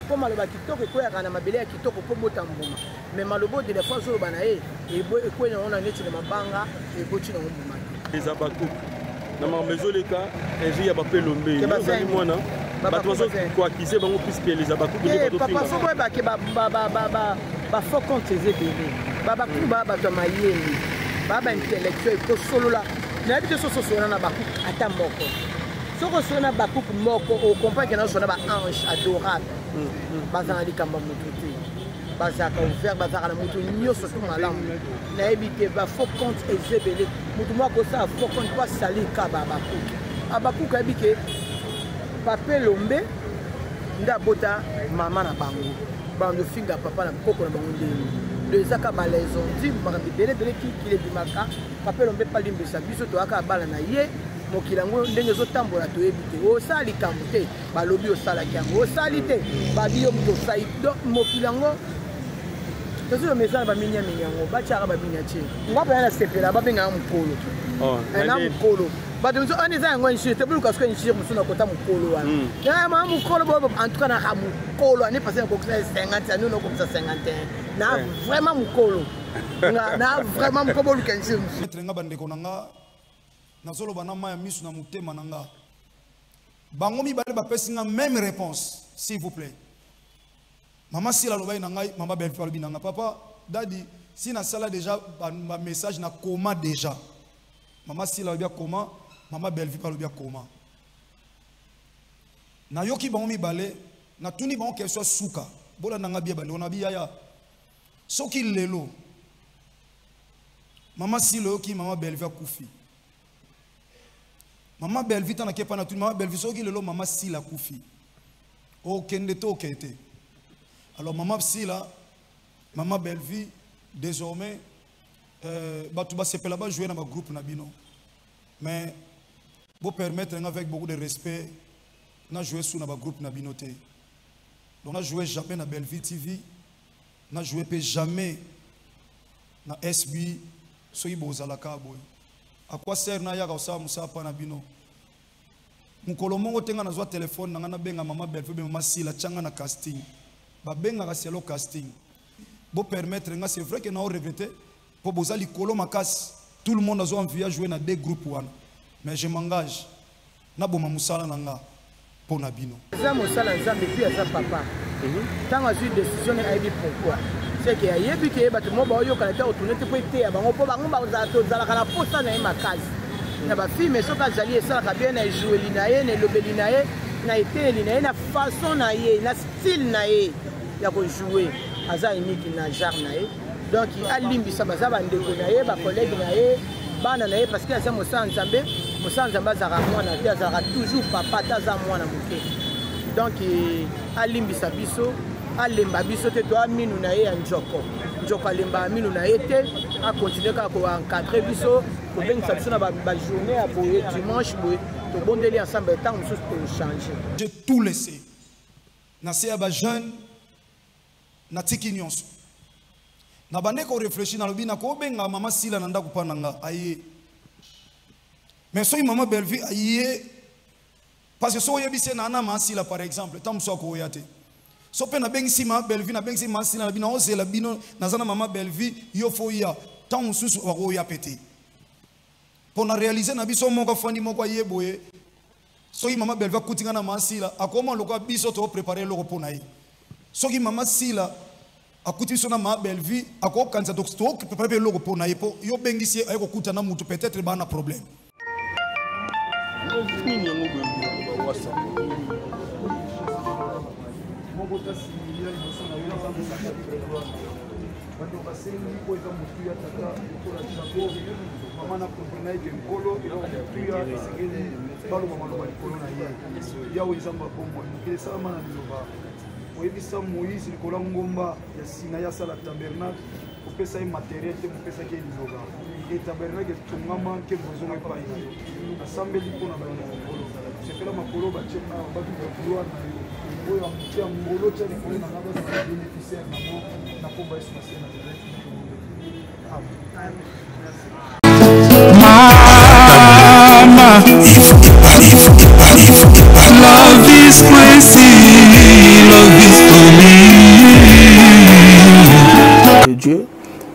Mpo maloba kitoko ekweyaka na mabele ya kitoko mpo bota mbuma. Mais maloba oyo de la fois azoloba na ye ekwei nango na neti na mabanga, eboti nango mbuma te. Eza bakuku na makambo ezoleka injure ya bapelombe ozali mwana bato bazokoakize bango puiske les abakuku nde eh, papa fo boyebake bafaux compte eza ebele babakuku baa bato ya mayele baa baintellectuel kosolola nayebi te soso osolola na bakuku ata moko. Soki osolo na bakuku moko okomprendre ke naosolo na baange adorable. Bazala na likambo ya moto te, bazalaka ouvert, bazalaka na moto nyonso tu malamu. Nayebi te bafaux compte eza ebele. Moto moko akosala faux compte mpo asali ka babakuku. Abakuku ayebi ke Pape Lombe nde abota mama na bango, bando finga papa na koko na bango ndenge do ezaka balaison di makambo ebele ebele kikili ebimaka. Pape Lombe palimbisa biso, toyaka bana na ye. Mokili yango ndenge ezotambola toyebi te. Osala likambo te, balobi osalaki yango, osali te, babi yo moto osali. Donc mokili yango tozoloma eza na baminiamini yango batiaka baminiature. Nga mpenza nasepela babengaka mokolo na mokolo bato mosusu wana eza yango injure te, boluka soki injure mosusu na kota mokolo wana maa mokolo bo en tout cas naka mokolo année passée nakokisa 50 année nakokisa 51 na vraiment mokolo na vraiment mokolo boluka injure mosusu. Nga bandeko na nga nazoloba na mai ya miso na motema na nga, bango mibale bapesi nga même réponse, s'il vous plaît. Mama Sila alobaki na ngai, mama Belfi alobi na nga, papa dadi si nasala déjà ba message na koma déjà. Mama Sila alobi akoma, mama Belfi alobi akoma. Nayoki bango mibale, natuni bango question suka. Bolanda nga bien bandeko na biyaya. Soki lelo mama Sila oyoki mama Belvi akufi. Mama Belvi tana kepa na tuni mama Belvi soki lelo mama Sila akufi. Okende to okete. Alors mama Sila, mama Belvi désormais bato basepela ba jouer na ba groupe na bino. Mais bo permettre nga avec beaucoup de respect na jouer sous na ba groupe na bino te. Donc na jouer jamais na Belvi TV, na jouer pe jamais na SB soki bozalaka boye. À quoi sert na yaka osala mosala pa na bino? Mokolo moko te nga nazwa téléphone na nga nabenga mama Belvi be mama Sila tianga na casting. Babengaka selo casting. Bo permettre nga, c'est vrai que na regretter po boza likolo makasi. Tout le monde a envie de jouer na deux groupes wana. Mais je m'engage na boma musala na nga po na bino. Eza mosala Nzambe puis aza papa. Tango azwi décision ne ayebi pourquoi. C'est que ayebi ke bato mo baoyokana te otourne te po eteya bango po bango bazala tozalaka na posa na ye makasi. Na ba filme soki azali esalaka bien na ejoueli na ye, na elobeli na ye, na eteleli na ye, na façon na ye, na style na ye ya kojouer. Aza unique na genre na ye. Donc alimbisa baza bandeko na ye, ba collègue na ye, bana na ye parce que aza mosala Nzambe. Mosala Nzambe azalaka mwana te, azalaka toujours papa te, aza mwana moke. Donc alimbisa biso, alemba biso te, toa minu na ye ya njoko. Njoko alembaka minu na ye te, a continuer kaka ko encadrer biso, kobengisa biso na ba journée ya boye, dimanche boye, tobondeli ensemble, ntango mosusu to changer. J'ai tout laissé. Na se ya ba jeune, na tiki nyonso. Na bande ko réfléchir na lobi na ko benga mama Sila na ndako pa na nga aye. Mais soki mama Belvi aye parce que soki oyebisi na na mama Sila par exemple, tant mosusu akoya te. So pe na bengisi mama Belvi, na bengisi mama Sila na bino ozela bino naza na mama Belvi yo fo ya tant mosusu akoya pe te. Pour na réaliser na biso moko fandi moko aye boye. Soki mama Belvi akuti nga na mama Sila, akoma lokola biso to préparer eloko po na ye. Soki mama Sila akuti biso na mama Belvi, akokanisa to préparer pe eloko po na ye, po yo bengisi ye, aye kokuta na mutu, peut-être ba na problème. Nini yango boye, ba WhatsApp? Moko ta similia liboso na yo, eza mosaka bato basengi oyo eza motuya tata lokola Jacob, mama na comprena ete nkolo eloko motuya esengeli baloba maloba likolo na ye. Yawe Nzambe ya bomoi, mokili esalama na liloba. Oyebisa Moïse likolo ya ngomba ya Sinaï asala tabernacle, opesa ye matériel te, mopesaki ye liloba. E tabernacle etongama nkembo ezonga epai na yo. Nasambeli mpo na bato ya nkolo. Sepela makolo batie awa, babika gloire na yo. Oyo ya moke ya ngolo tia likolo na nga, bazala bénéficiaire nango na kombo ya Yesu Masiya na Nazareth. Amen. Mama, love is crazy, love is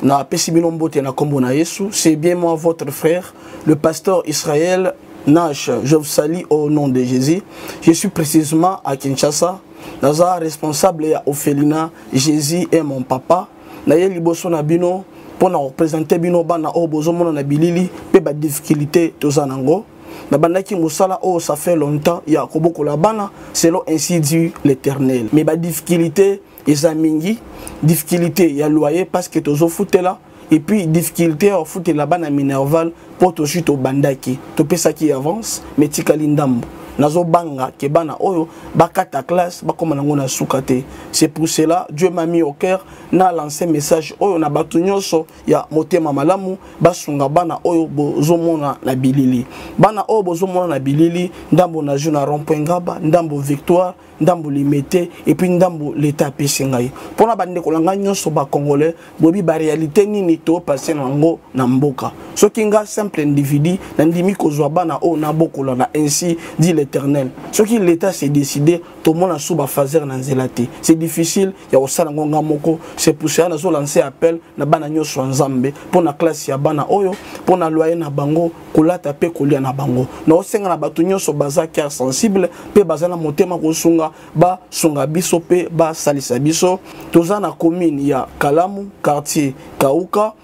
Napesi bino mbote na kombo na Yesu. C'est bien moi votre frère, le pasteur Israël Nash. Je vous salue au nom de Jésus. Je suis précisément à Kinshasa. Naza responsable ya orphelinat Jésus est mon papa. Naye liboso na bino mpo na kopresente bino bana oyo bozomona na bilili mpe badifficulté toza nango. Nabandaki mosala oyo ça fait longtemps ya kobokola bana selon ainsi dit l'Éternel. Mais badifficulté eza mingi, difficulté ya loyer parce que tozofutela, et puis difficulté ya kofutela bana minerval mpo tozwi tobandaki topesaki avance mais tikali ndambo. Nazobanga ke bana oyo bakata classe bakoma nango na suka te. C'est pour cela Dieu m'a mis au cœur na lancer message oyo na bato nyonso ya motema malamu basunga bana oyo bozomona na bilili. Bana oyo bozomona na bilili, ndambo na jeu na rond-point Ngaba, ndambo Victoire, ndambo Limete, et puis ndambo l'État apesi ngai. Mpona bandeko na ngai nyonso ba Congolais, boyebi ba réalité nini to passer nango na mboka. Soki nga simple individu nandimi kozwa bana oyo nabokola na ainsi dit l'Éternel. Soki l'État s'est décidé, tomona sous ba phaser na nzela te. C'est difficile ya kosala ngo nga moko. C'est pour cela nazo lancer appel na bana nyonso ya Nzambe mpona classe ya bana oyo, mpona loyer na bango, kolata pe kolia na bango. Naosenga na bato nyonso baza cœur sensible pe baza na motema kosunga, basunga biso pe basalisa biso. Toza na commune ya Kalamu, quartier Kauka,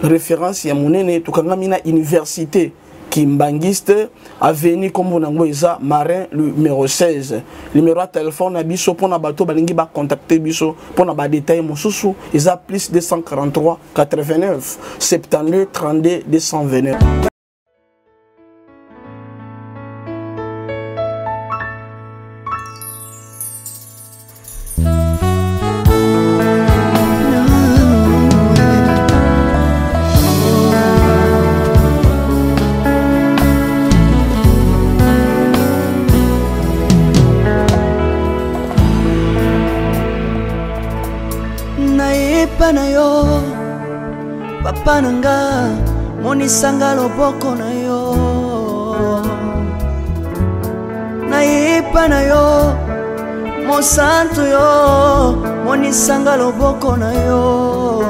référence ya monene, tokangami na université Kimbanguiste, avenue kombo nango eza Marin numéro 16. Numéro ya téléphone na biso pona bato balingi ba contacter biso pona ba détails mosusu eza plus 243 89 72 32 229. Nayepa na yo papa na nga, monisanga loboko na yo. Nayepa na yo mosantu yo, monisanga loboko na yo.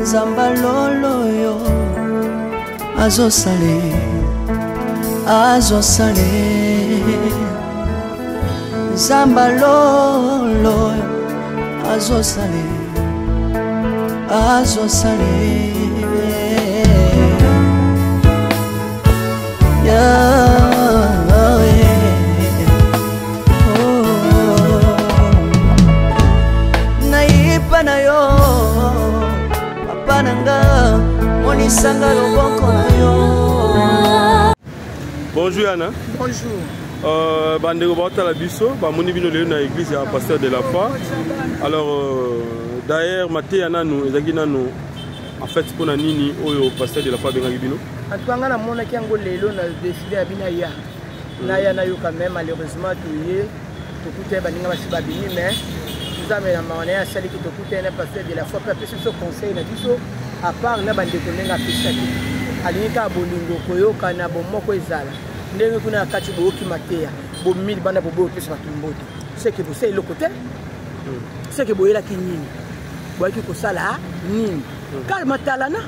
Nzamba lolo yo azosale, azosale. Nzamba lolo azosale, azosale. Nayepa na yo papa na nga, monisanga loboko na yo. Bonjour Anna. Bonjour. Bandeko baotala biso, bamoni bino lelo na église ya pasteur de la foi. Alors d'ailleurs mateya nanu ezalaki nanu en fait mpona nini oyo pasteur de la foi abengaki bino? En tout cas nga namonaki yango lelo na décidé ya bino ya. Naya nayoka, mais malheureusement toye tokuta baninga basi babimi, mais Nzambe na mawa na ye asaliki tokuta na pasteur de la foi mpe apesi biso conseil na biso à part na bandeko ndenge apesaki. Alingi kaka bolingo koyoka na bomoko ezala ndenge kuna ya kati boyoki mateya bomili banda boboyo opesa bato mbote. Seke bosala eloko te, seke boyelaki nini, boyaki kosala nini? Kaka matalana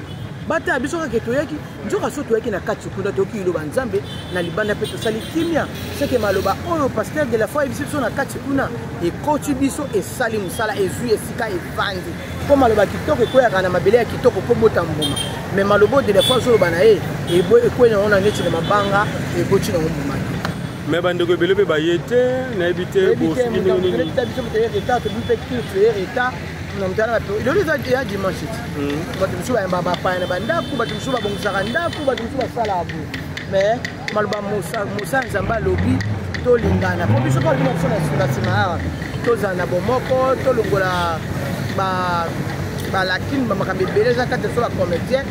batala biso kaka toyaki nzoka so toyaki na kati kuna toyoki liloba Nzambe na libanda mpe tosali kimia. Seke maloba oyo pasteur de la foi ayebisi biso na kati kuna ekoti biso, esali mosala, ezwi esika evandi. Mpo maloba kitoko ekweyaka na mabele ya kitoko mpo bota mbuma, mais maloba de la foi azoloba na ye ekwei nango na neti na mabanga, eboti nango mbuma te. Mais bandeko ebele mpe baye te, nayebi te bosuki ndenge nini. Biso moto ye retard, tobi mpe culte ye retard na moto wana bato. Lelo eza ya dimanche ti bato mosusu bayamba bapaya na bandako, bato mosusu babongisaka ndako, bato mosusu basalaka bo. Mais maloba Mosa Nzambe alobi tolingana mpo biso mpo alobi na biso na nsima awa tozala na bomoko, tolongola balakine bamakambo ebele eza kati biso bacomédien.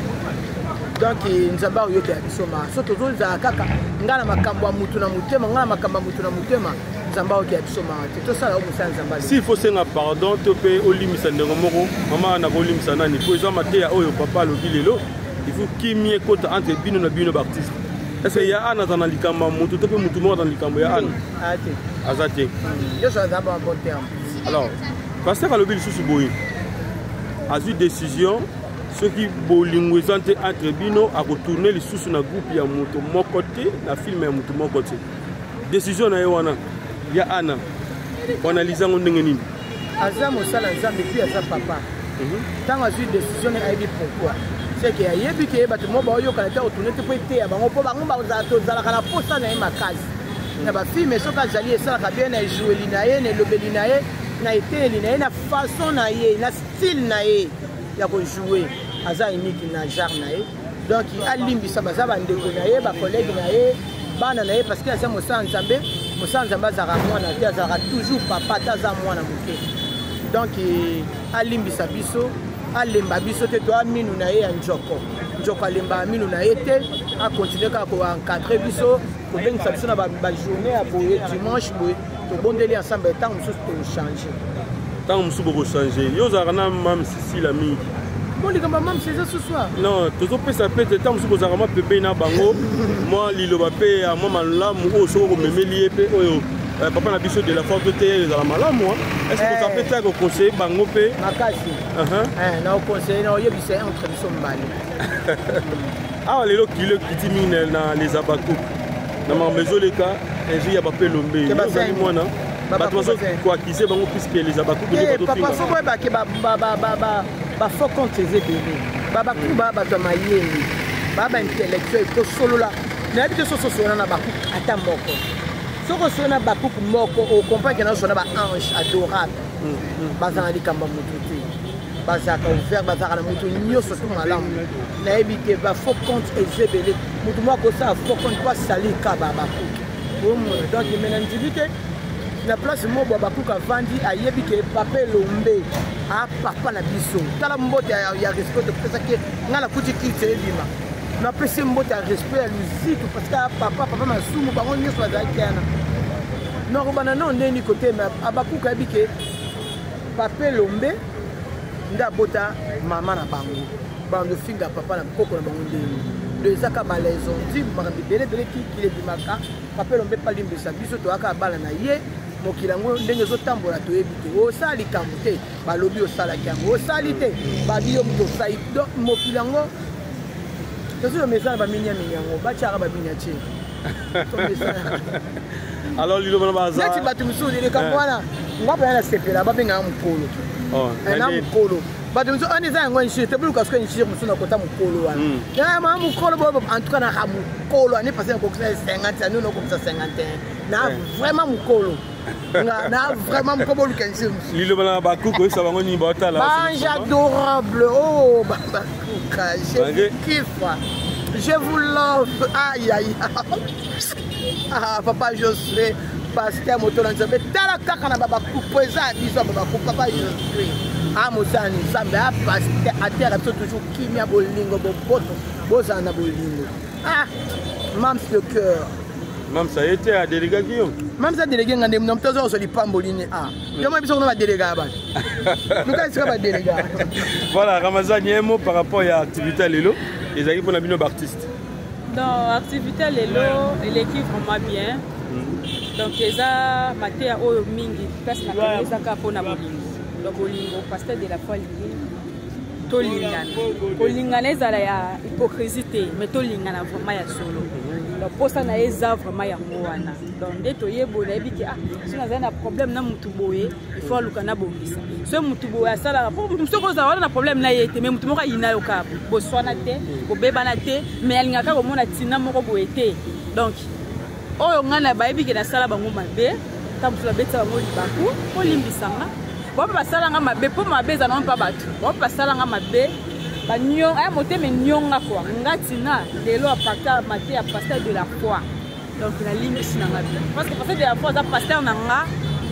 Donc Nzambe akoyokela biso ma so tozozala kaka ngai na makambo ya mutu na motema, ngai na makambo ya mutu na motema, Nzambe akoyokela biso ma te. Tosala oyo mosala Nzambe. S'il faut senga pardon to mpe olimisa ndenge moko, mama na kolimisa nani? Po eza mateya oyo papa alobi lelo, il faut kimia ekota entre bino na bino baartiste. Est-ce que ya Anna aza na likambo ya mutu to mpe mutu moko aza na likambo ya Anna? Aza te. Nyonso aza ba bon terme. Alors pasteur alobi lisusu boye, Azwi décision soki bolingo eza te entre bino, akotourne lisusu na groupe ya moto moko te, na film ya moto moko te. Décision na ye wana ya Ana, oanalyse yango ndenge nini? Aza mosala Nzambe, puis aza papa. Ntango azwi décision, ne ayebi pourquoi. C'est que ayebi ke bato mo baoyokana te, otourne te mpo eteya bango, mpo bango tozalaka na posa na ye makasi na bafilme. Soki azali, esalaka bien na ejoueli na ye, na elobeli na ye, na eteyeli na ye, na façon na ye, na style na ye ya kojoue. Aza unique na genre na ye. Donc alimbisa, baza bandeko na ye, bacollègue na ye, bana na ye, parce que aza mosala Nzambe. Mosala Nzambe azalaka mwana te, azalaka toujours papa, te aza mwana moke. Donc alimbisa biso, alemba biso te. Toa minu na ye ya njoko njoko, alembaka minu na ye te. Akontinue kaka koencadre biso, kobengisa biso na bajournée ya boye, dimanche boye, tobondeli ensemble. Ntango mosusu tochange. Ntango mosusu bokochange. Yo ozalaka na Mame Sisila mingi. Bo likambo ya Mame eza susu. Non, tozopesa pe te. Ntango mosusu bozalaka mwa pembeni na bango, mwa liloba mpe ya mwa malamu oyo soki okomemeli ye mpe oyo papa na biso de la foi to te, ezala malamu. Est ce que boza mpe te ya koconseille bango mpe? Makasi. Na oconseille, na oyebisa entre biso mibale. Awa lelo kilo ekiti mingi na les Abakouk, na makambo ezoleka injure ya bapelombe. Ozali mwana, bato bazokoakize bango puisque les Abakouk. Papa, faut boyebake bafaux compte eza ebele. Babakuku baa bato ya mayele, baa baintellectuel. Kosolola, nayebi te soso osolola na bakuku ata moko. Soki osolola na bakuku moko, ocomprendre ke naosolola baange adorable. Bazala na likambo ya motu te, bazalaka ouvert, bazalaka na motu nyonso tu malamu. Nayebi te, bafaux compte eza ebele. Motu moko akosala faux compte po asali ka bakuku omona. Donc me na ndimi te na place moko bakuku avandi, ayebi ke papa Elombe a papa na biso. Tala mbote ya respect topesaki. Ngai nakuti kiti ebima, napesi mbote ya respect ya luzitu, parce que papa, papa Masumu, bango nyonso bazalaki wana. Nakobanda nao ndeni kote me abakuka ayebi ke papa Elombe nde abota mama na bango. Bando finga papa na koko na bango ndeni. Do ezaka balaison di makambo ebele ebele kikili ebimaka. Papa Elombe palimbisa biso, toyaka bana na ye. Mokili yango ndenge ezotambola, toyebi te. Osala likambo te, balobi osalaki yango. Osali te, babi yo moto osali. Donc mokili yango tozomesana, baminiamini yango batiaka baminiature. Alors liloba na baza neti bato mosusu, likambo wana nga mpena nasepela, babengaka mokolo na mokolo. Bato mosusu wana eza yango injure te. Boluka soki injure mosusu na kota mokolo wana, ma mokolo bo. En tout cas naka mokolo, année passée nakokisa 50, année nakokisa 51. Na vraiment mokolo, nga na vraiment mokolo. Boluka injure mosusu. Liloba na bakuku, oyebisa bango nini baotala? Bange adorable, oh bakuka, je vous kiffe, je vous love. Aïe aïe, ah papa Josué, pasteur moto na Nzambe, tala kaka na babakuku eza ya biso ya babakuku. Papa Josué a mosala Nzambe, a pasteur, ateyaka biso toujours kimia, bolingo, boboto, bozala na bolingo. Ah mams le cœur. Mams aye te, adelegaki yo. Mams adelege nga nde moto aza kozwa lipamboli ne. Ah, yo biso kuna badelega bato, luka esika badelega. Voilà, Ramazani, un mot par rapport ya activité ya lelo ezalaki mpona bino baartiste. Donc activité lelo eleki vraiment bien. Donc eza mateya oyo mingi place na kongo eza kaka mpona bolingo. Donc bolingo, pasteur de la foi alingi tolingana. Kolingana ezala ya hypocrisie te, mais tolingana vraiment ya solo. Donc mposa na ye eza vraiment yango wana. Donc nde toyeboye, nayebi ke ah, so nazali na problème na mutu boye, il faut aluka nabongisa. So mutu boye asalaka po mutu soki ozala wana na problème na ye te, mais mutu moko ayina yo kaka, boswana te, kobebana te, mais alingaka komona ntina moko boye te. Donc oyo ngai na bayebi ke nasala bango mabe, ntango mosusu babetisa bango libaku, olimbisanga. Bao mpe basalanga mabe, mpo mabe eza nango mpa bato. Bao mpe basalanga mabe, aya motema enyonga kua nga ntina lelo apata mate ya pasteur de la foi. Donc nalimbisi na nga bien, parce que pasteur de la foi aza pasteur na nga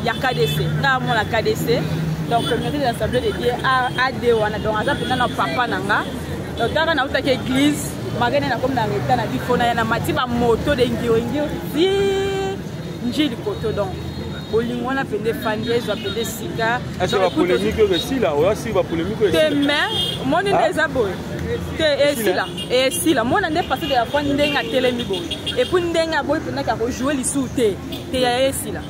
ya KDC, nga amona KDC, donc communauté de l'Assemblée de Dieu AD wana. Donc aza mpenza na papa na nga. Donc taka nautaki église makene, nakomi na retard na bifo na ya na mati bamoto de ngirongiro ti Njili koto. Donc bolingo wana mpenza efandi, ezwa mpenza esika. Bapolémique oyo esila, oyo asili bapolémique oyo? Te, mais omoni nde eza boye te, esila, esila. Mona nde pasteur de la foi ndenge atelemi boye, et puis ndenge aboyi mpenzaki akojoue lisusu te te, ya esila.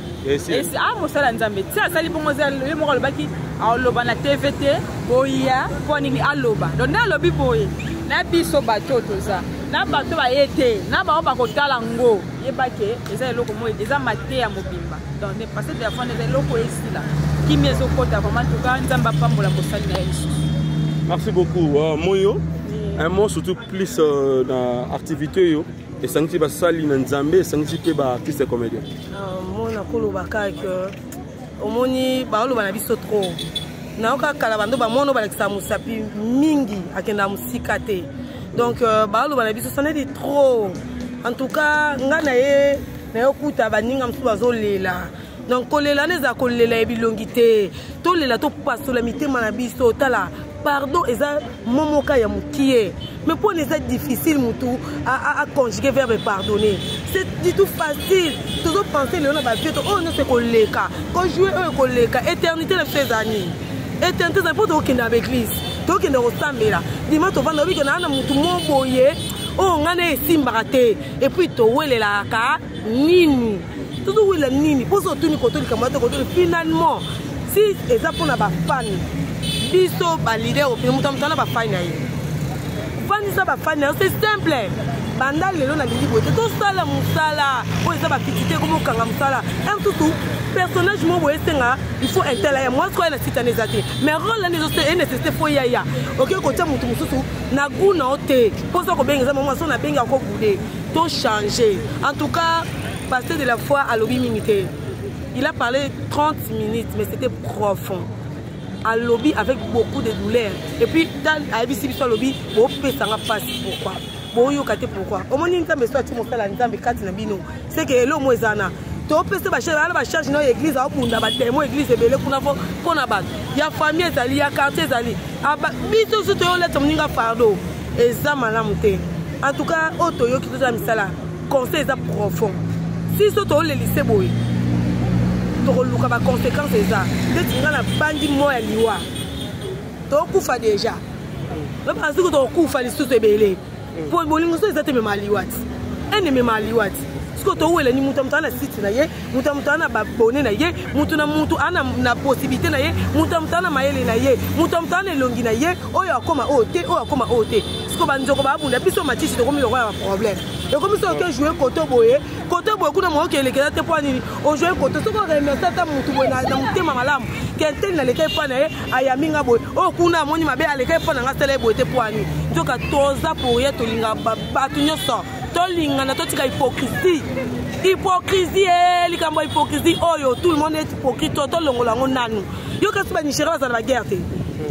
Ah, mosala Nzambe ti asali bongo, ye moko alobaki, aloba na TV te. Boya mpo nini aloba. Donc nde alobi boye na biso bato oyo toza na bato baye te na bango bakotala ngo yeba ke eza eloko moko eza mateya mobimba. Donc ne pasteur de la foi eza eloko esila kimia ezokota vraiment. En tout cas Nzambe apambola mosali na ye lisusu. Merci beaucoup. Moyo, un mot surtout plus na activité yo esangisi basali na Nzambe, esangisi mpe baartiste comédien. Mo nakoloba kaka ke omoni baoloba na biso trop nayoka kala bando bamona balakisaka mosapi mingi akendaka mosika te. Donc baoloba na biso sanedi trop. En tout cas nga na ye nayokuta baninga mosusu bazolela. Donc kolela wana ezala kolela ya bilongi te, tolela topasola mitema na biso. Tala, pardon eza momoka ya mokie, mais mpona eza difficile mutu aconjuguer verbe pardonner, c'est du tout facile. Tozopense lelo na bavie to oyo nyonso ekoleka, kojoue oyo ekoleka. Éternité na biso eza nini? Éternité ezali mpo tokokende na baeglise, tokokende kosambela dima, tovanda obike naa na mutu mo boye oyo ngai na esimbaka te. Et puis towelelaka nini? Tozowela nini? Mpo so otuni koto likambo te kotoli. Finalement si eza mpona bafani, biso baleader opinion, moto moto ana bafani na ye, vandisa bafani na yo, c'est simple. Banda lelo nalingi boye te, tosala mosala oyo eza bafiti te, komokanga mosala mosusu personnage moko boye esenga il faut intel aya mwasi koya na site wana eza te, mais rôle wana enécessité fo yaya okoki kotia motu mosusu na gu na yo te. Mposa kobenga eza mama so nabengi akobude to changer. En tout cas pasteur de la foi alobi mingi te, il a parlé 30 minutes, mais c'était profond. Alobi avec beaucoup de douleur et puis ayebisi biso, alobi bopesanga mpasi pourquoi boyoka te, pourquoi omoni Nzambe so ati mosala Nzambe kati na bino, c'est que elo mo eza na topesa bacharge wana, bacharge na oyo église aobunda bademo église ebele kuna fo mpona bato ya famille ezali ya quartier ezali biso so toyoleta moninga fardeau eza malamu te. En tout cas oyo toyoki tozala misala, conseil eza profond. Si so toolelise boye, tokoluka baconséquence eza ndeti nga na bandi mo ya liwa, tokufa déjà soki tokokufa lisusu ebele po bolingo so eza te, mema liwa ti ene mema liwa ti. Sikoyo towelani mutu ya mutu aza na site na ye, mutu ya mutu aza na babone na ye, mutu na mutu aza na possibilité na ye, mutu ya mutu aza na mayele na ye, mutu ya mutu aza na elongi na ye, oyo akoma oyo te, oyo akoma oyo te. Sikoyo banzoko babunda biso matisi, tokomi lokola baproblème ekomi soki oke joue koto boye, koto boye kuna moyoki elekela te. Mpo nini ojoue koto? Soki oremercie ata mutu boye na motema malamu ke nteli naleka epa na ye, ayambi nga boye, oyo kuna amoni mabe aleka epa na nga, asala ye boye te, mpo ani nzoka toza pour ye. Tolinga bato nyonso, tolingana, totika hypocrisie. Hypocrisie e likambo ya hypocrisie oyo, tout le monde est hypocrite, tolongola yango nanu. Yo kasi banigéria bazala baguerre te,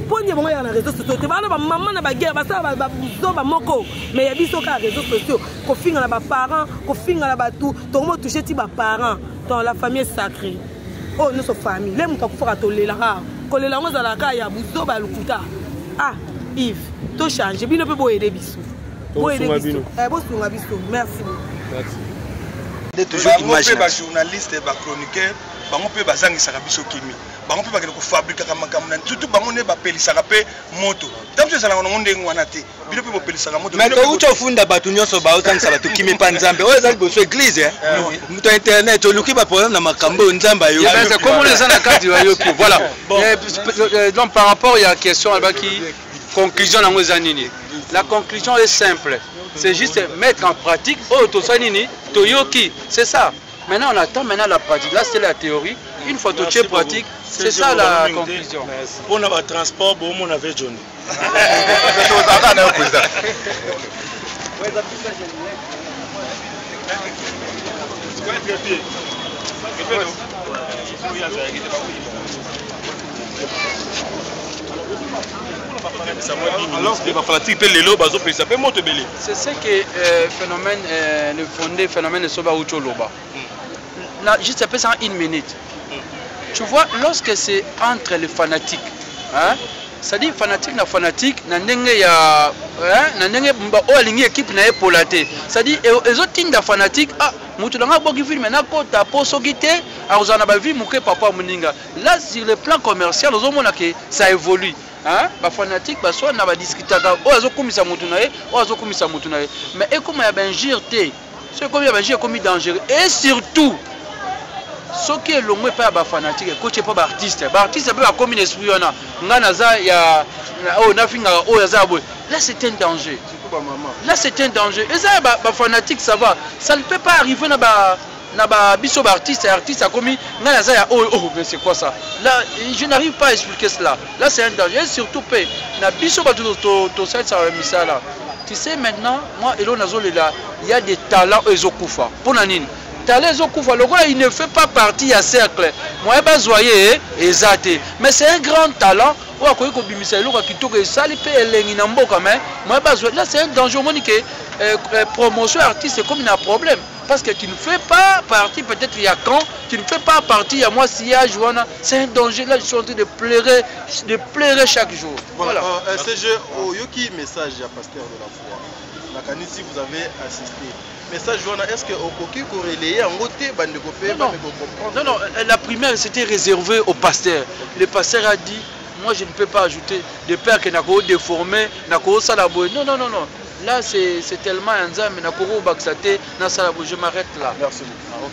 mpo nde bango yaka na réseau sociaux te, bana bamama na baguerre basala bazoba moko, mais ya biso kaka réseau sociaux, kofinga na baparent, kofinga na bato, tokomo touche ti baparent. Donc la famille est sacrée, oyo nyonso famille le moto akufaka tolelaka, kolela yango ezalaka ya buzoba ya lokuta. Ah Yves, tochange bino mpe boyede biso, boyede biso, bosunga biso. Merci beaucoup. Bango mpe bajournaliste, bachroniqueur, bango mpe bazangisaka biso kimi, bango mpe bakende kofabrikaka makambo na surtout bango nde bapelisaka mpe moto. Ntango biso ezalaka nango ndenge wana te, bino mpe bopelisaka moto. Mais touti ofunda bato nyonso baozangisa bato kimi mpa Nzambe oyo eza liboso église, moto ya internet oluki baproblème na makambo oyo Nzambe ayoki. Komona eza na kati bayoki. Voilà. Donc par rapport ya question alobaki, conclusion nango eza nini? La conclusion est simple, c'est juste mettre en pratique oyo tosali nini, toyoki, c'est ça. Maintenant, on attend maintenant la pratique. Là, c'est la théorie. Une fois que tu es pratique, c'est ça la conclusion. Pour le transport, bon, on avait Johnny. Président. Alors que bafanatique mpe lelo bazopelisa mpe moto ebele. C'est ce que phénomène le fondé phénomène soba uti oloba. Là, juste apesa une minute. Tu vois, lorsque c'est entre les fanatiques, hein, c'est-à-dire fanatique na fanatique na ndenge ya, hein, na ndenge oyo alingi équipe na ye pola te, c'est-à-dire ezotinda fanatique, ah, moto nanga aboki film nakota po soki te akozala na bavie moke papa moninga. Là, sur le plan commercial, ozomona ke ça évolue, hein? Bafanatique baswana, badiscutaka, oyo azokumisa motu na ye, oyo azokumisa motu na ye, mais ekoma ya bainjure te. So ekomi ya bainjure, ekomi dangereux. Et surtout Soki elongwe epai ya bafanatike, ekoti epai baartiste, baartiste mpe bakomi na esprit wana, ngai naza ya oyo nafingaka oyo aza ya boye. Là c'est un danger, là c'est un danger. Eza ya bafanatique, ça va, ça ne peut pas arriver na ba na ba biso ba artiste. Artiste akomi ngai naza ya oyo. Oh, mais c'est quoi ça là? Je n'arrive pas à expliquer cela. Là c'est un danger, et surtout mpe na biso bato tosalisaka misala. Tu sais, maintenant moi elo nazolela, il y a des talents oyo ezokufa. Mpo na nini talent ezokufa? Lokola il ne fait pas partie ya cercle, moyen bazwa ye eza te. Mais c'est un grand talent oyo akoki kobimisa eloko ya kitoko, esali mpe elengi na mboka, mais moyen bazwa. Là c'est un danger. Omoni ke promotion artiste ekomi na problème, parce que tu ne fais pas partie peut-être il y a quand tu ne fais pas partie il y a moi sillage wana. C'est un danger. Là je suis en train de pleurer, de pleurer chaque jour. Voilà, voilà. CG oyoki message ya pasteur de la foi, nakanisi vous avez assisté message wana. Est ce que okoki korelayer yango te, bandeko mpe bameko comprendre? Non, non, la primaire, c'était réservé au pasteur. Le pasteur a dit: moi je ne peux pas ajouter, de peur que nako déformer, nako sala boye. Non, non, non, non, là c'est tellement ya Nzambe, nakoki kobakisa te, nasala boye. Je m'arrête là. Merci beaucoup. Ah, ok.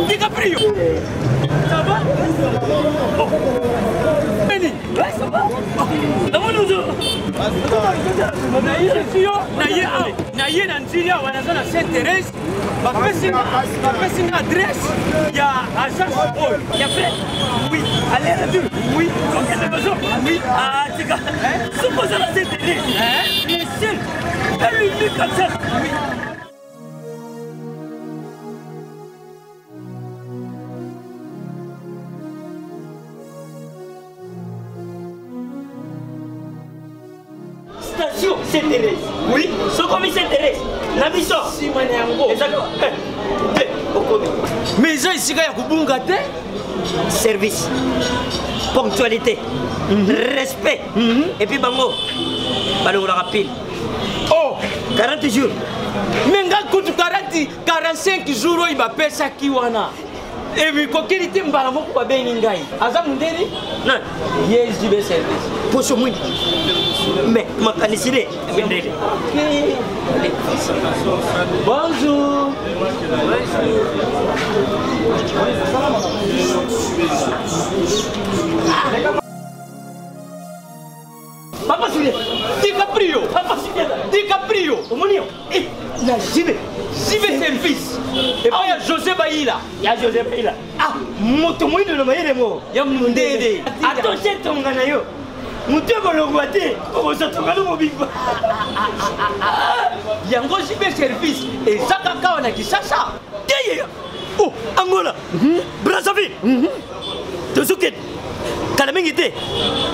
DiCaprio. Ça va? Oh. Benny. Ouais, ça va? Naye awa, naye na nzili awa, naza na Saint Thérèse, bapesi nga adresse ya agence oyo ya frère. Oui, aller retour. Oui, combien de besoin? Oui, ah tika soki oza na Saint Thérèse, le seul et l'unique agence. Oui. Station Saint Thérèse. Oui, sokomi Saint Thérèse na biso nsima na yango ezaka te okomi. Mais eza esika ya kobunga te. Service, ponctualité, respect, et puis bango balongolaka pile. Oh, 40 jours. Mais nga kutu 40 45 jours oyo bapesaki wana emikokeli te. Mbala moko babengi ngai, aza mondeli nani ye JB Service. Poso mwindi, mais makanisi nde mindele. Bonjour. Papa Julien. DiCaprio. Papa Julien. DiCaprio. Omoni yo. Eh, na JB. JB Service. Epai ya José Bayila. Ya José Bayila. Ah, moto moyindo na mayele mo. Ya mondele. Attention, tonga na yo. Moto ekolongwa te, okozwa tonga no mobimba. Yango JB Service eza kaka awa na Kinshasa? Te ye. Oh, Angola. Brazzaville. Tozokende. Kala mingi te.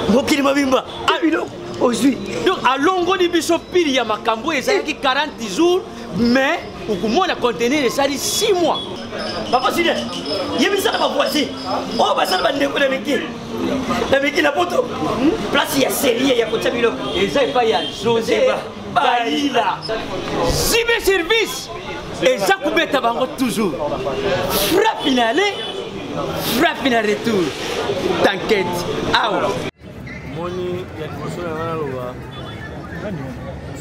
Mokili mobimba. Ah, biloko ozwi. Donc alongoli biso pili ya makambo ezalaki 40 jours, mais okomona conteneur esali 6 mois. Papa Julien, yebisaka bavoisin oyo basala bandeko na miki na miki na poto, place ya serie ya kotia biloko eza epai ya José Baila. JB Service eza kobeta bango toujours frappe na aller, frappe na retour. T'inquiète, awa moni ya liboso na ngai naloba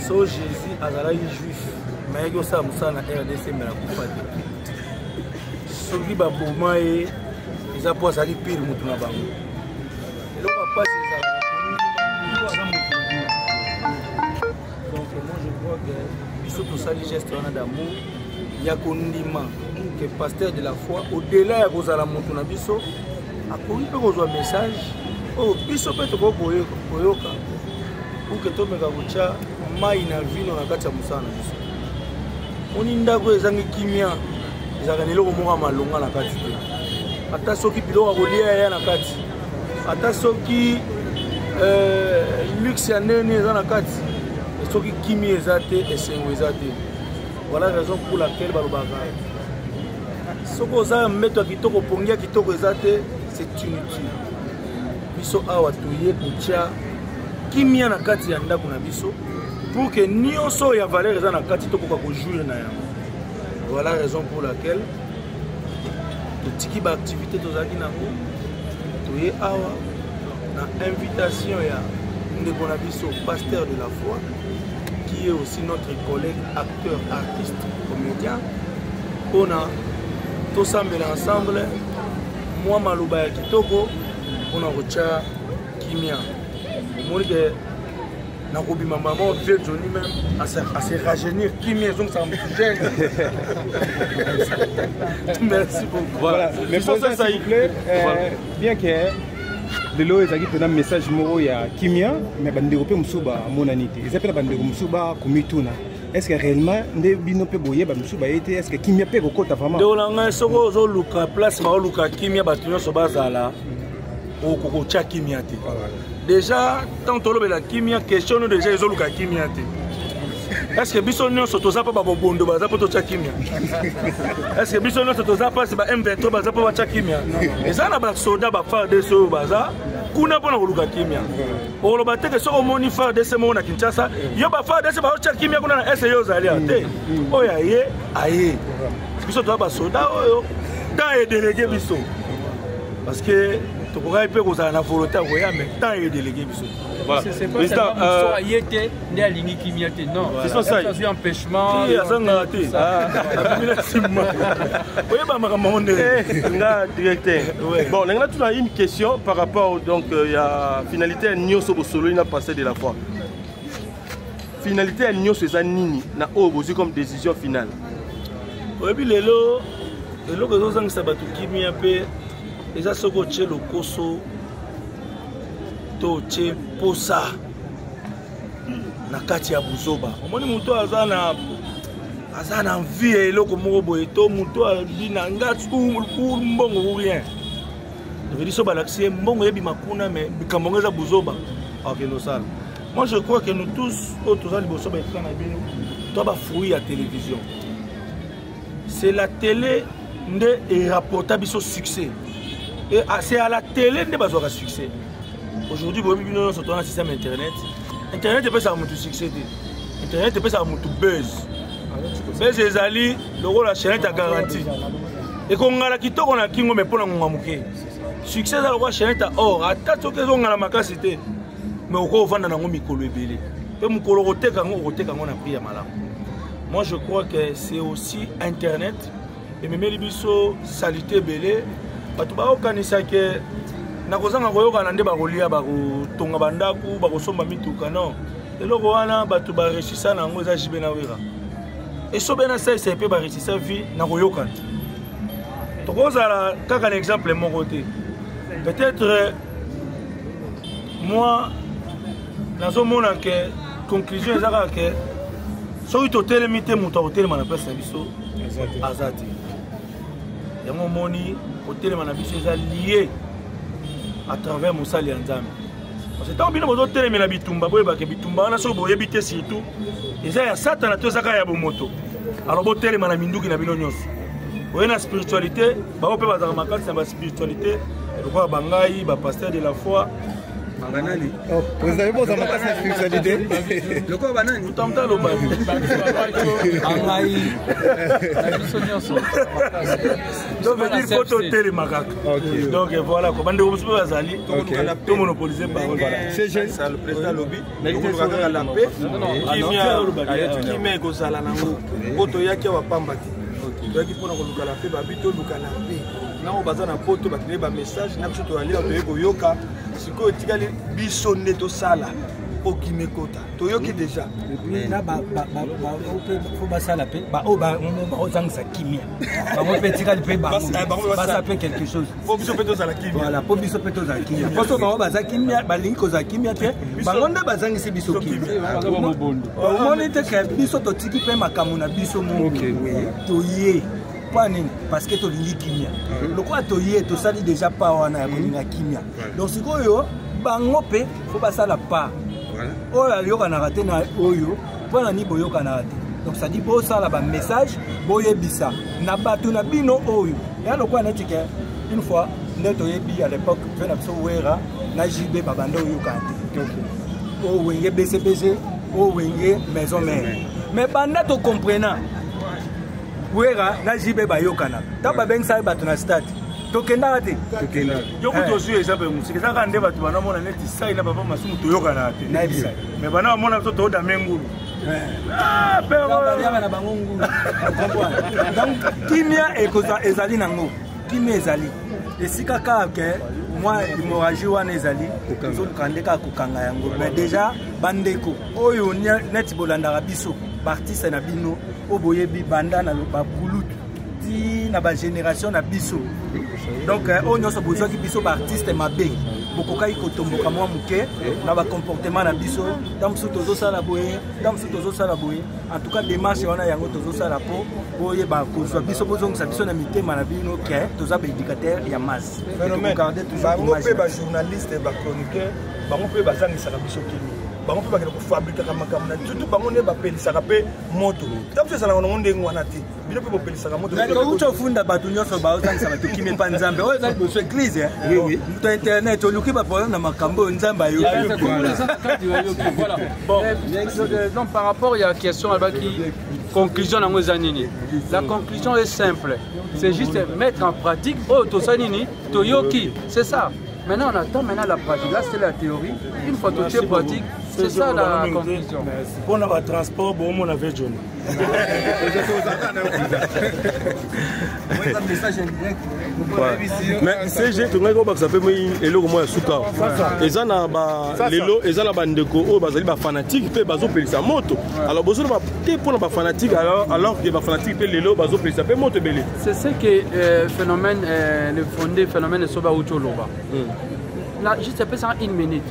so Jésus azalaki juif, mayaki kosala mosala na RDC, me nakufa te. Soki baboma ye, eza mpo azalaki pire motu na bango. Eloko ya mpasi ezalaka aza motu. Donc moi je crois que biso tosali geste wana d'amour ya kondima que pasteur de la foi, au-delà ya kozala motu na biso, akoki mpe kozwa message oyo biso mpe tokoki koyoka pour que tomeka kotya mai na vino na kati ya mosala na biso. Moni ndako ezangi kimia, ezalaka na eloko moko ya malonga na kati te, ata soki biloko ya kolia ya na kati, ata soki luxe ya ndenge eza na kati, soki kimia eza te, esengo eza te. Voilà raison pour laquelle balobaka soki oza mbeto ya kitoko, pongi ya kitoko eza te, c'est inutile. Biso awa toye kotya kimia na kati ya ndako na biso. Pour que nyonso oyo ya valeur eza na kati tokoka kojouir na yango. Voilà raison pour laquelle totiki baactivité tozalaki nango, toye awa na invitation ya ndeko na biso pasteur de la foi, qui est aussi notre collègue acteur, artiste, comédien, mpona tosambela ensemble mwa maloba ya kitoko mpona kotya kimia. Omoni ke nakobima mama vieux Johnny même à se rajeunir, kimia ezongisaka motu jeune. Merci beaucoup. Voilà. Mais président, s'il vous plaît, voilà. Bien que lelo ezalaki mpena message moko ya kimia, mais bandeko mpe mosusu bamonani te, eza mpe na bandeko mosusu bakomituna: est ce que réellement nde bino mpe boyeba mosusu baye te, est ce que kimia mpe ekokota vraiment? Ndeko na ngai, soki ozoluka place baoluka kimia, bato nyonso bazala, okokotya kimia te. Déjà tant tolobela kimia, question no déjà ezoluka kimia te. Est ce que biso nyonso toza mpo babobondo baza mpo totya kimia? Est ce que biso nyonso toza mpasi ba M23 baza mpo batya kimia? Eza na basoda ba FARDC oyo baza kuna mpona koluka kimia. Okoloba te ke soki omoni FARDC moko na Kinshasa, yo ba FARDC baotya kimia kuna na ese, yo ozali a te. Oyo aye aye, biso toza basoda oyo temps edelege biso, parce que tokokaki mpe kozala na volonté ya koya, mais temps edelege biso. Président, aye te nde alingi kimia te, non, azwi empêchement. Azangaka te, abimi na nsima, oyeba makambo yango ndenge. Nga directeur, bon, ndenge natuna une question par rapport donc ya finalité ya nyonso bosololi na pasteur de la foi. Finalité ya nyonso eza nini na oyo bozwi comme décision finale? Oyebi, lelo eloko ezozangisa bato kimia mpe eza soki otie lokoso to otie posa na kati ya buzoba. Omoni, moto aza na envie ya eloko moko boye, to moto abi na nga mbongo ou rien, veut so balakisi ye mbongo eyebima kuna, mais likambo yango eza buzoba, akende osala. Moi, je crois que nous tous oyo toza liboso baécran na bino, to bafruit ya télévision. C'est la télé nde erapporta biso succès, et c'est à la télé nde bazwaka succès. Aujourd'hui, boyebi bino nyonso, toza na système internet. Internet epesaka motu succès te, internet epesaka motu buzz. Buzz ezali lokola chaînette ya garantie, ekongala kitoko na kingo, mais mpo na ngonga moke. Succès eza lokola chaînette ya or, ata soki ezongala makasi te, mais okoki ovanda nango mikolo ebele, mpe mokolo okoteka yango, okoteka yango na prix ya malamu. Moi, je crois que c'est aussi internet ememeli biso saleté ebele. Bato baokanisa ke na kozanga koyokana nde bakolia, bakotonga bandako, bakosomba mituka. Non, eloko wana bato baresisa na yango eza JB na Wera, esobe na saisa mpe baresisa vie na koyokana. Tokozala kaka na exemple moko te. Peut-être moi nazomona ke conclusion eza kaka ke soki totelemi te, moto akotelema na place na biso aza te. Yango omoni, kotelema na biso eza lié à travers mosali ya Nzambe, parce que ntango bino bozotelemela bitumba, boyebake bitumba wana soki boyebi te, surtout eza ya Satana to eza kaka ya bomoto. Alors botelema na minduki na bino nyonso, oye na spiritualité, bango mpe bazalaka makasi na baspiritualité lokola bangai bapasteur de la foi. Banani? Président, yo boza makasi na spiritualité lokola banani? Mutamta aloba. Angai na biso nyonso. Donc veut dire faut totelema kaka. Donc voilà ko bandeko mosusu mpe bazali, tomonopolise parole. Le président alobi tokoluka kaka la paix, kimia ekozala nango, mpo toyaki awa pamba te, toyaki mpona koluka la paix. Babi toluka la paix nango, baza na poto, batindeli bamessage na biso, toyali awa, toye koyoka. Sikoyo etikali biso nde tosala mpo kimia ekota. Toyoki déjà. Na fo basala mpe baoyo baozangisa kimia, bango mpe etikali mpe bango basala mpe quelque chose. Po biso mpe tozala kimia. Voilà, po biso mpe tozala kimia. Poso bango baza kimia, balingi kozala kimia te, bango nde bazangisi biso kimia. Omoni te ke biso totiki mpe makambo na biso moko, toye mpo nini? Parce que tolingi kimia. Lokola toye, tosali déjà pa wana ya kolinga kimia. Donc sikoyo bango mpe fo basala pa oyo ayokanaka te na oyo mpo na nini boyokanaka te. Donc c'est-à-dire bosala bamessage, boyebisa na bato na bino oyo ya lokola neti ke une fois nde toyebi à l'époque ve na biso Wera na JB babanda oyokana te, oyo Wenge BCBG. Oyo Wenge Maison Mère. Mais banda tocomprena Wera na JB bayokanaka. Ntango babengisaki bato na stade, tokendaka te. Yo kutu ozwi exemple mosika, eza kaka nde bato banamona neti sai na papa Masumu toyokanaka te. Nayebisa. Mais bana bamona biso toodame ngulu. Baliaka na bango ngulu. Donc kimia ezali nango, kimia ezali esika kaka ke mwa hémorragie wana ezali, tozoluka nde kaka kokanga yango. Mais déjà bandeko oyo neti bolandaka biso, baartiste na bino oyo boyebi banda na bakulutu ti na bagénération na biso, donc oyo nyonso bozwaki biso baartiste mabe, bokokaki kotomboka mwa moke na bacomportement na biso. Ntango mosusu tozosala boye, ntango mosusu tozosala boye. En tout cas, démarche wana yango tozosala mpo boyeba kozwa biso, bozongisa biso na mitema na bino ke toza baéducateur ya masse. Phénomène. Tokogarde toujours Bango image mpe na biso. bajournaliste, bachroniqueur, bango mpe bazangisaka biso kimi. Bango mpe bakende kofabrikaka makambo na, surtout bango nde bapelisaka mpe moto. Ntango mosusu ezalaka nango ndenge wana te, bino mpe bopelisaka moto. Outi ofunda bato nyonso baozangisa bato kimi epa Nzambe. Oyo eza liboso église, moto ya internet oluki baproblème na makambo oyo Nzambe ayoki. Voilà. Donc par rapport à la question qui conclusion nango eza nini, la conclusion est simple, c'est juste mettre en pratique oyo tosali nini, toyoki, c'est ça. Maintenant on attend maintenant la pratique. Là, c'est la théorie. Une fois que tu es pratique, c'est ça la conclusion. Mpona batransport boomona ve joni. Mais CG, tongaki kobakisa mpe moi eloko moko ya suka. Eza na lelo eza na bandeko oyo bazali bafanatique mpe bazopelisa moto. Alors bozoloba te mpona bafanatique, alors que bafanatique mpe lelo bazopelisa mpe moto ebele. C'est ce que phénomène le fondé phénomène soba uti oloba. Là, juste appelle ça une minute.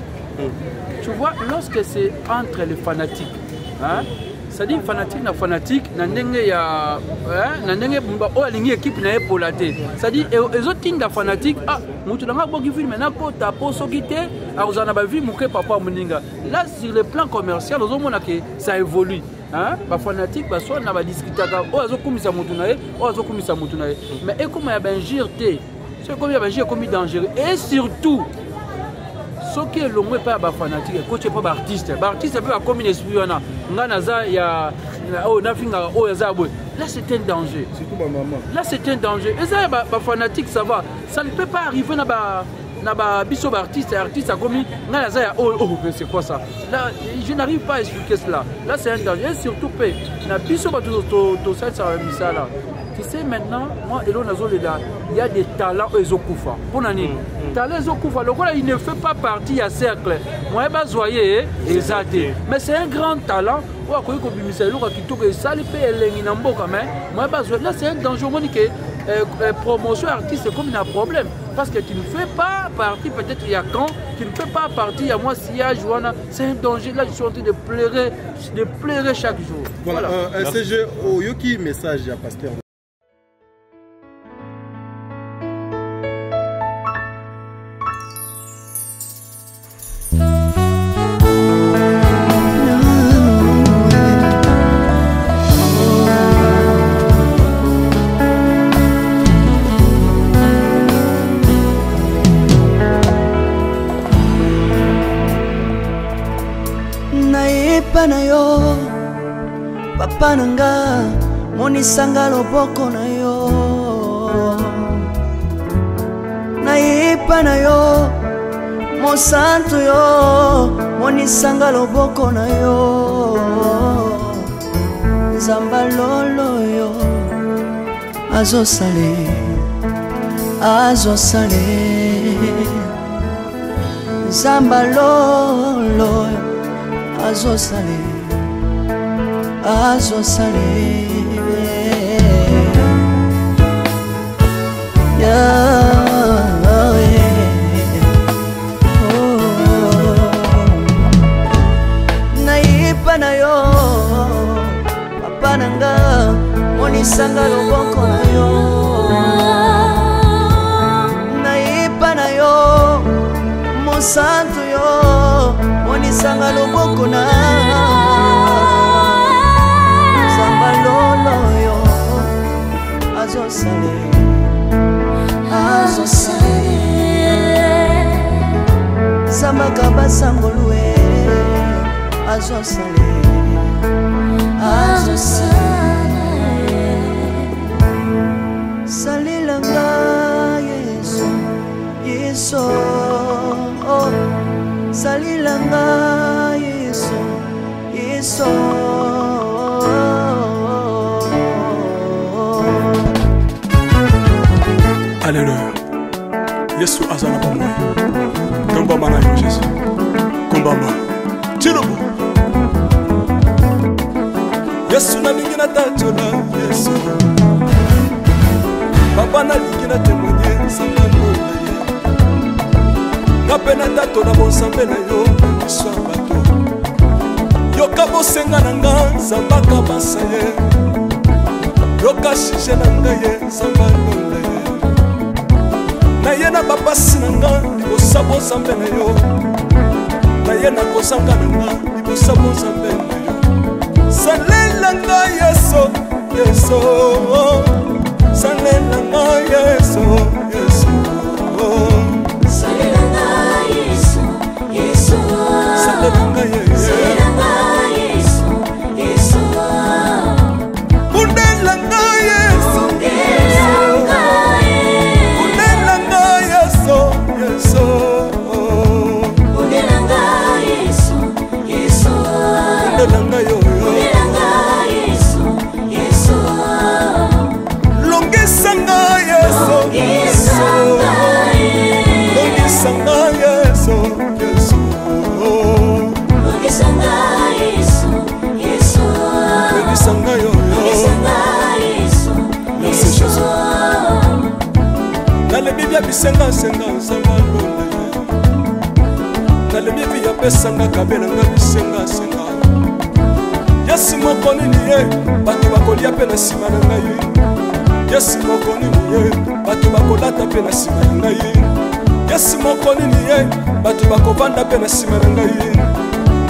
Tu vois, lorsque c'est entre les fanatiques, hein, c'est-à-dire fanatique na fanatique na ndenge ya, hein, na ndenge oyo alingi équipe na ye pola te, c'est-à-dire ezotinda fanatique: ah, moto nanga aboki film, nakota po soki te akozala na bavie moke papa moninga. Là, sur le plan commercial, ozomona ke ça évolue, hein? Bafanatique baswana, badiscutaka, oyo azokumisa motu na ye, oyo azokumisa motu na ye, mais ekoma ya bainjure te. Soki ekomi ya bainjure, ekomi dangereux. Et surtout soki elongo epai ya bafanatique, ekoti epai baartiste, baartiste mpe bakomi na esprit wana: ngai naza ya oyo, nafingaka oyo aza ya boye. Là, c'est un danger. Surtout bamama. Là, c'est un danger. Eza ya bafanatique, ça va, ça ne peut pas arriver na ba biso baartiste. Artiste akomi: ngai naza ya oyo. Oh, mais c'est quoi ça? Là, je n'arrive pas à expliquer cela. Là, c'est un danger. Et surtout mpe na biso bato tosalisaka misala. Tu sais, maintenant, moi, elo nazolela, il y a des talents oyo ezokufa. Mpona nini talent ezokufa? Lokola il ne fait pas partie ya cercle, moyen bazwa ye eza te. Mais c'est un grand talent oyo akoki kobimisa eloko ya kitoko, esali mpe elengi na mboka, mais moyen bazwa. Là, c'est un danger. Omoni ke promotion artiste ekomi na problème parce que tu ne fais pas partie peut-être il y a quand tu ne fais pas partie ya mwa sillage wana. C'est un danger. Là, je suis en train de pleurer, de pleurer chaque jour. Voilà, CG, oyoki message ya pasteur. Nayepa na yo, papa na nga, monisanga loboko na yo. Nayepa na yo, mosantu yo, monisanga loboko na yo. Nzamba lolo yo azosale, azosale. Nzamba lolo azosale, azosale. Yeah, oh. Nayepa na yo, papa na nga, monisanga loboko na yo. Nayepa na yo, mosantu yo, monisanga loboko na. Nzamba lolo yo azosale, azosale. Zambaka basangolue. Azosala, azosala. Salelanga Yesu, Yesu, oh. Salelanga Yesu, Yesu. Alleluya, Yesu aza na bomoi. Tombama na yo Jésus, kombama tilobo. Yesu nalingi natatola Yesu, papa nalingi na témoigne nzambe alola ye nga mpe natatola bonzambe na yo na miso ya bato. Yoka bosenga na nga, nzambe akabasa ye. Yoka sujet na ngai ye, nzambe alola ye. Naye na bapasi na nga libosa bonzambe na yo, naye na kozanga na nga libosa bonzambe na yo. Salela nga Yesu, Yesu, salela nga Yesu, Yesu. Salela nga Yesu, Yesu. Salela nga Yesu. Salela nga Yesu, Yesu. Bundela nga Yesu. Bundela nga Yesu. Bundela nga Yesu, Yesu. Bundela nga Yesu, Yesu. Bundela nga yo, yo. Bundela nga Yesu, Yesu. Longisa nga Yesu. Longisa nga Yesu. Longisa nga Yesu, Yesu. Longisa nga Yesu, Yesu. Longisa nga yo, yo. Longisa nga Yesu, Merci Yesu. Jésus. Nalebi bia bisengasenga, nzambe alola ye. Nalebi bi apesanga kabelanga bisengasenga. Yesu moko nini ye bato bakolia mpe na nsima na ngai. Yesu moko nini ye bato bakolata mpe na nsima na ngai. Yesu moko nini ye bato bakovanda mpe na nsima na ngai.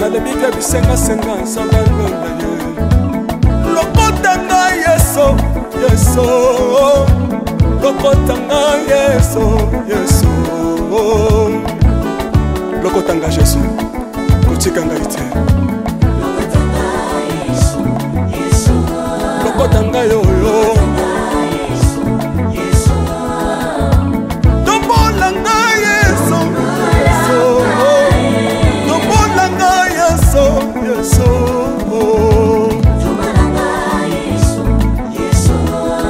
Nalebi bia bisengasenga, nzambe alola ye. Lokota ngai Yesu, Yesu. Lokota ngai Yesu, Yesu. Lokota ngai Jésus, kotika ngai te. Lokota ngai oyo. Tombola ngai Yesu, Yesu. Tombola ngai Yesu, Yesu.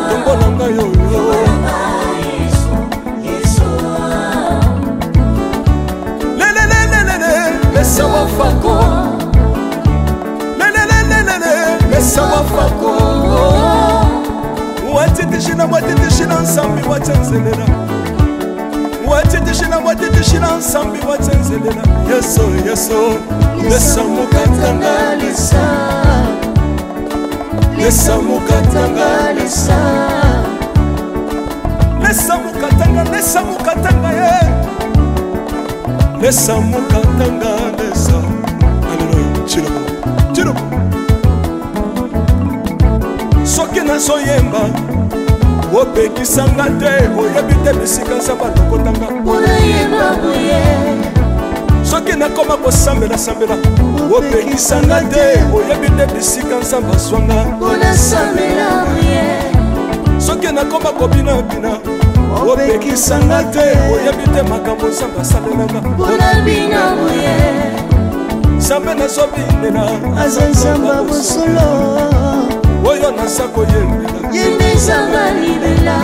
Tombola ngai oyo. Lelelelelele, lesa wafako. Lelelelelele, lesa wafako. Watitishina, watitishina nsambi watsenzelela. Watitishina, watitishina nsambi watsenzelela. Yesu, Yesu, lesa mukatanga lesa. Lesa mukatanga lesa. Lesa mukatanga, lesa mukatanga ye. Lesa mukatanga lesa. Alléluia. Chilobo, chilobo. Soki nazoyemba opekisanga te, oyebi te bisika nzambe alokotanga. Unayemba boye. Soki nakoma kosambelasambela opekisanga te, oyebi te bisika nzambe azwanga. Unasambela boye. Soki nakoma kobinabina opekisanga te, oyebi te makambo nzambe asalelanga. Unabina boye. Nzambe nazobinela aza nzambe bosolo. Oyo naza koyembela ye nde nzambe libela.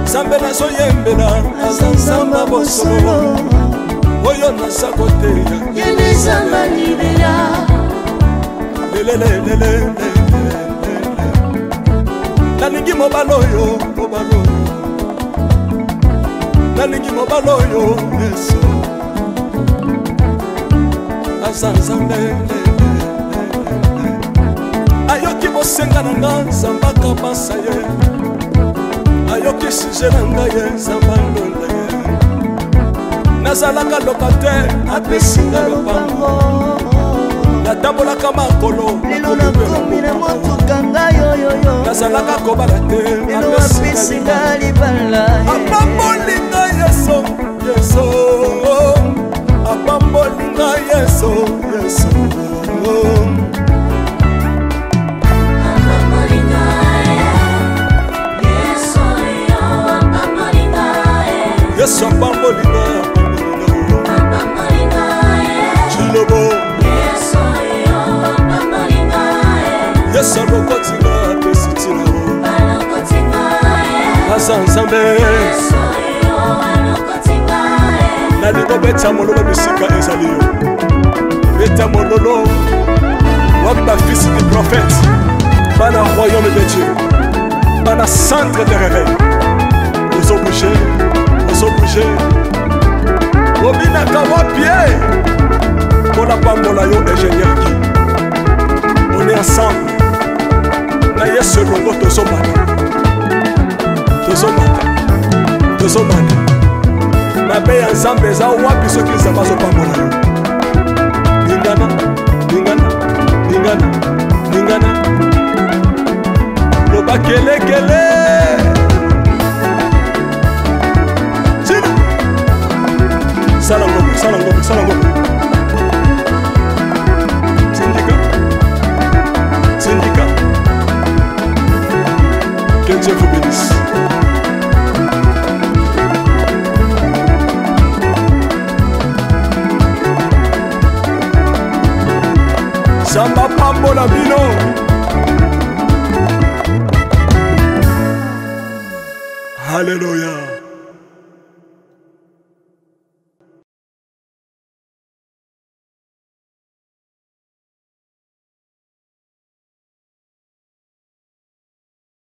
Nzambe nazoyembela aza nzambe bosolo. Oyo naza koteya ye nde nzambe libela. Lelelelelele, nalingi mobali oyo, mobali oyo, nalingi mobali oyo Yesu aza nzambe. Ayoki bosenga na nga, nzambe akabasa ye. Ayoki sujet na ngai ye, nzambe alola ye. Nazalaka locataire, apesi nga lopango. Natambolaka makolo, lelo nakomi na motuka ngai oyoyo. Nazalaka kobala te, lelo apesi nga libala. Apamboli ngai Yesu, Yesu. Apamboli ngai Yesu, Yesu. Balokotinga apesi ntina aza Nzambe. Nalingo beta mololo bisika ezali yo, beta mololo. Wapi bafils du prophète, bana royaume de Dieu, bana centre de réveil? Ozobouge, ozobouge, obinaka wapi ye? Mpona pambola yo, ingénieur Guy. On est ensemble na Yesu elongo. Tozomata, tozomata, tozomata. Mabe ya Nzambe eza wapi soki Nzambe azopambola yo? Ningana, ningana, ningana, ningana, loba kelekele. Tina sala ngombe, sala ngombe, sala ngombe. Tindika, tindika. Que Dieu vous bénisse. Nzambe apambola bino. Halleluya.